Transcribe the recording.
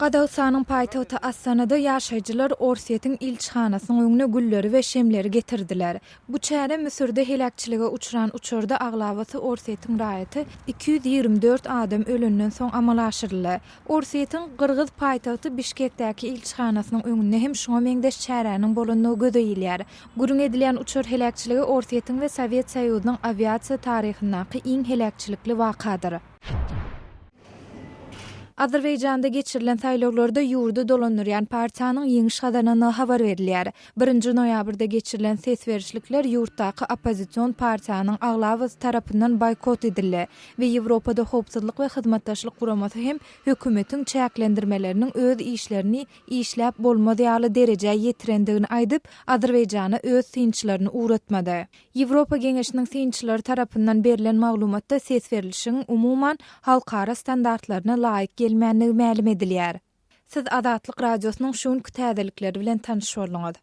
Gazagystanyň paýtagty Astanada ýaşaýjylar Orsýetiň ilçihanasynyň öňüne gülleri we şemleri getirdiler. Bu çäre Müsürde heläkçilige uçran uçarda aglabasy Orsýetiň raýaty 224 adam ölenden soň amala aşyryldy. Orsýetiň gyrgyz paýtagty Bişkekdäki ilçihanasynyň öňünde hem şuňa meňzeş çäräniň bolandygy göze ilýär. Gürrüň edilýän uçar heläkçiligi Orsýetiň we Sowet Soýuzynyň awiasiýa taryhyndaky iň heläkçilikli wakadyr. Azerbaýjanda geçirilen saýlawlarda ýurdy dolandyrýan partiýanyň ýeňiş gazanandygy habar berilýär. Birinji noýabrda geçirilen ses berişlikler ýurtdaky oppozision partiýanyň aglabasy tarapyndan boýkot edildi we Ýewropada Howpsuzlyk we Hyzmatdaşlyk Guramasy hem hökümetiň çäklendirmeleriniň öz işlerini işläp bolmaz ýaly derejä ýetirendigini aýdyp, Azerbaýjana öz synçylaryny ugratmady. Ýewropa Geňeşiniň synçylary tarapyndan berlen maglumatda ses berlişigiň umuman halkara standartlaryna laýyk gelmändigi mälim edilýär. Siz Azatlyk Radiosynyň şu günki täzelikleri bilen tanyş bolduňyz.